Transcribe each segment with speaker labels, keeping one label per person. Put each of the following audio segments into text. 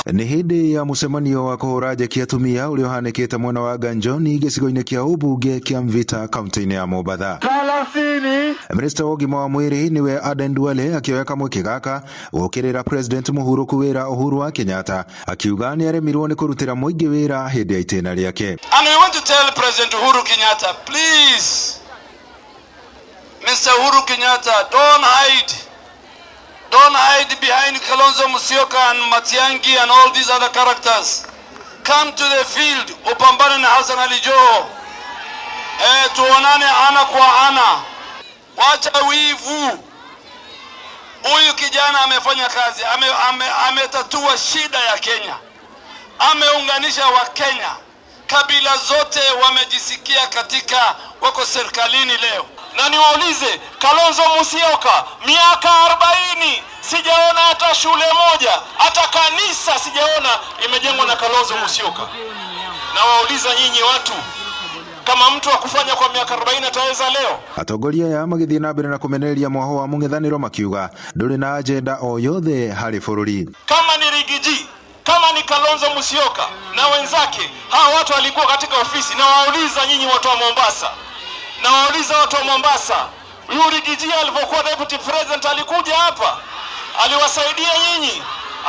Speaker 1: Nĩ hĩndĩ ya mũcemanio wa kũhũra njeki atumia ũrĩa ũhanĩkĩte mwena wa Ganjoni gĩcigo-inĩ kĩa ũmbunge kĩa Mvita kaunti-inĩ ya Mombatha.
Speaker 2: 30.
Speaker 1: Minista wa ũgima wa mwĩrĩ nĩwe Aden Duale akĩoya kamweke gaka gũkĩrĩra President mũhurũku wĩra Uhuru wa Kenyatta, akiuga nĩ aremirwo nĩ kũrutĩra mũingĩ wĩra hĩndĩ ya itĩna rĩake.
Speaker 3: And we want to tell President Uhuru Kenyatta, please, Mr. Uhuru Kenyatta, don't hide. Don't hide behind Kalonzo Musyoka and Matiang'i and all these other characters. Come to the field, upambane na Hassan Ali Joho. Tuonane ana kwa ana. Wacha wivu. Huyu kijana amefanya kazi, ametatua shida ya Kenya, ameunganisha Wakenya, kabila zote wamejisikia katika wako serikalini leo.
Speaker 4: Na niwaulize, Kalonzo Musyoka, miaka 40 sijaona hata shule moja, hata kanisa sijaona imejengwa na Kalonzo Musyoka. Na wauliza nyinyi watu, kama mtu akufanya kwa miaka 40 ataweza leo?
Speaker 1: Atongoria aya magĩthiĩ na mbere na kũmenereria mwaho wa mũng'ethanĩro, makiuga ndũrĩ na agenda o yothe harĩ bũrũri.
Speaker 4: Kama ni Riggy G, kama ni Kalonzo Musyoka na wenzake, hawa watu walikuwa katika ofisi. Na wauliza nyinyi watu wa Mombasa, na wauliza watu wa Mombasa, huyu Riggy G alivyokuwa deputy president alikuja hapa, aliwasaidia nyinyi,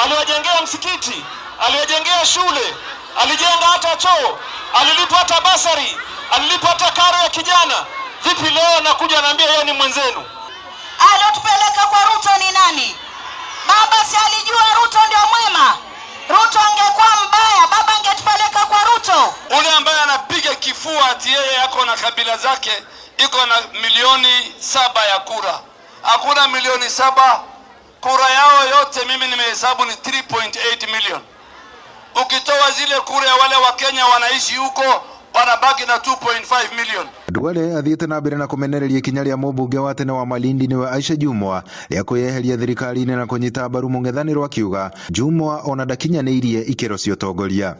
Speaker 4: aliwajengea msikiti, aliwajengea shule, alijenga hata choo, alilipa hata bursary, alilipa hata karo ya kijana. Vipi leo nakuja naambia yeye ni mwenzenu?
Speaker 5: Alotupeleka kwa Ruto ni nani? Baba si alijua Ruto ndio mwema? Ruto angekuwa mbaya, baba angetupeleka kwa Ruto?
Speaker 3: Ule ambaye anapiga kifua ati yeye ako na kabila zake iko na milioni 7 ya kura. Hakuna milioni 7. Kura yao yote mimi nimehesabu ni 3.8 million. Ukitoa zile kura ya wale wa Kenya wanaishi huko, wanabaki na 2.5 million.
Speaker 1: Duale athiĩte na mbere na kũmenereria ikinya rĩa mũmbunge wa tene wa Malindi nĩwe Aisha Jumwa rĩa kwĩyeheria thirikari-inĩ na kũnyita mbaru mũng'ethanĩro, akiuga Jumwa ona ndakinyanĩirie ikĩro cia ũtongoria.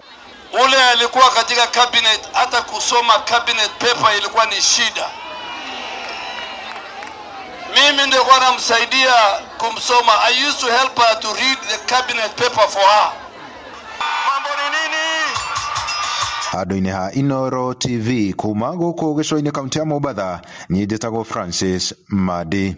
Speaker 3: Ule alikuwa katika cabinet, hata kusoma cabinet paper ilikuwa ni shida. Mimi ndio kwa namsaidia kumsoma. I used to help her to read the cabinet paper for her.
Speaker 4: Mambo ni nini?
Speaker 1: Handũ-inĩ ha Inooro TV kuma gũkũ gĩcũa-inĩ kaunti ya Mombatha, niĩ njĩtagwo Francis Madi.